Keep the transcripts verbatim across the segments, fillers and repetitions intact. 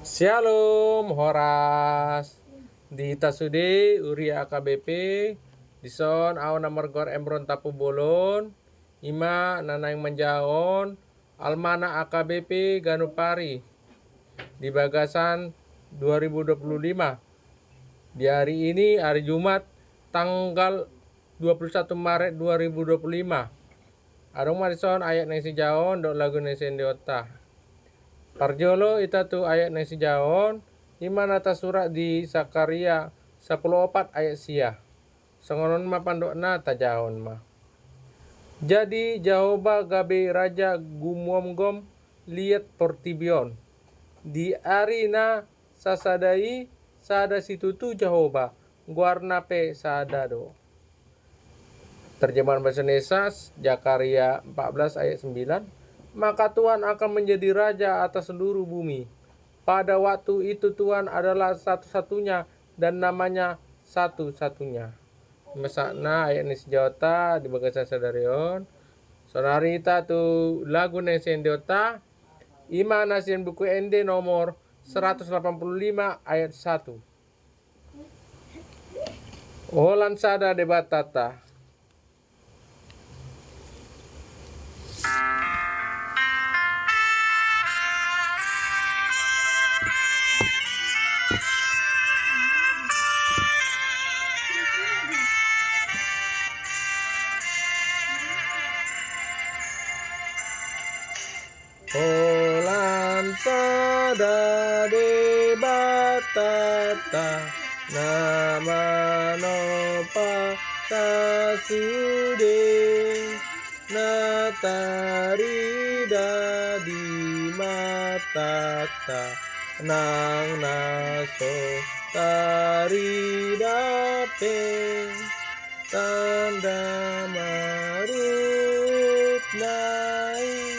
Syalom, horas. Di hita sude, huria A K B P, dison au na margoar Embron Tampubolon, ima na naeng manjahahon Almanak A K B P ganup ari di bagasan dua ribu dua puluh lima. Di hari ini, hari Jumat, tanggal dua puluh satu Maret dua ribu dua puluh lima. Adong ma dison ayat naeng sijahahon dohot lagu naeng siendehonta. Parjolo hita tu ayat naeng sijahahon, ima na tarsurat di Sakaria sampulu opat ayat sia. Songon on ma pandokna, tajahahon ma. Jadi Jahowa gabe raja gumomgom liat portibi on. Di ari na sasada i sada situtu Jahowa, goarna pe sada do. Terjemahan bahasa Indonesia, Zakaria empat belas ayat sembilan, maka Tuhan akan menjadi raja atas seluruh bumi. Pada waktu itu Tuhan adalah satu-satunya dan namanya satu-satunya. Ima sahatna ayat ni sijahonta di bagasan sadari on. Saonari hita tu lagu naeng siendehonta, ima na sian Buku Ende nomor seratus delapan puluh lima ayat satu. Holan sada Debatanta. Holan sada Debatanta, na manompa hita sude, na tarida di matanta, nang na so tarida pe. Tanda marutna i,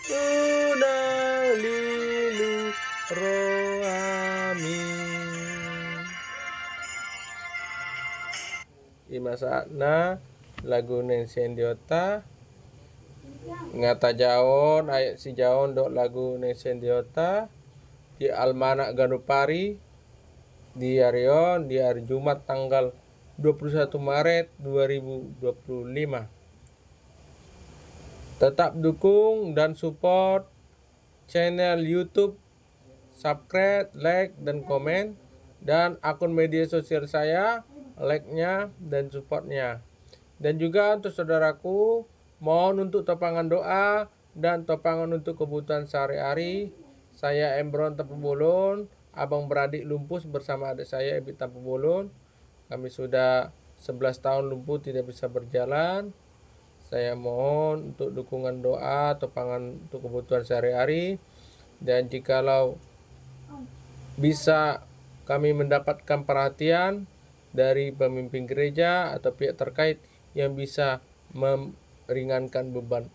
unang lilu rohami. Ima sahatna lagu naeng siendehonta. Nga tajahahon ayat sijahahon dohot lagu naeng siendehonta di Almanak ganup ari di ari on, di ari Jumat tanggal dua puluh satu Maret dua ribu dua puluh lima. Tetap dukung dan support channel YouTube, subscribe, like, dan komen, dan akun media sosial saya, like-nya dan support-nya. Dan juga untuk saudaraku, mohon untuk topangan doa dan topangan untuk kebutuhan sehari-hari. Saya Embron Tampubolon, abang beradik lumpuh bersama adik saya Ebit Tampubolon. Kami sudah sebelas tahun lumpuh tidak bisa berjalan. Saya mohon untuk dukungan doa, topangan untuk kebutuhan sehari-hari. Dan jikalau bisa kami mendapatkan perhatian dari pemimpin gereja atau pihak terkait yang bisa meringankan beban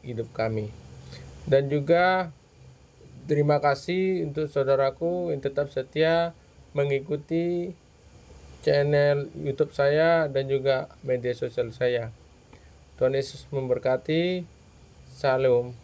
hidup kami. Dan juga terima kasih untuk saudaraku yang tetap setia mengikuti channel YouTube saya dan juga media sosial saya. Tuhan Yesus memberkati. Shalom.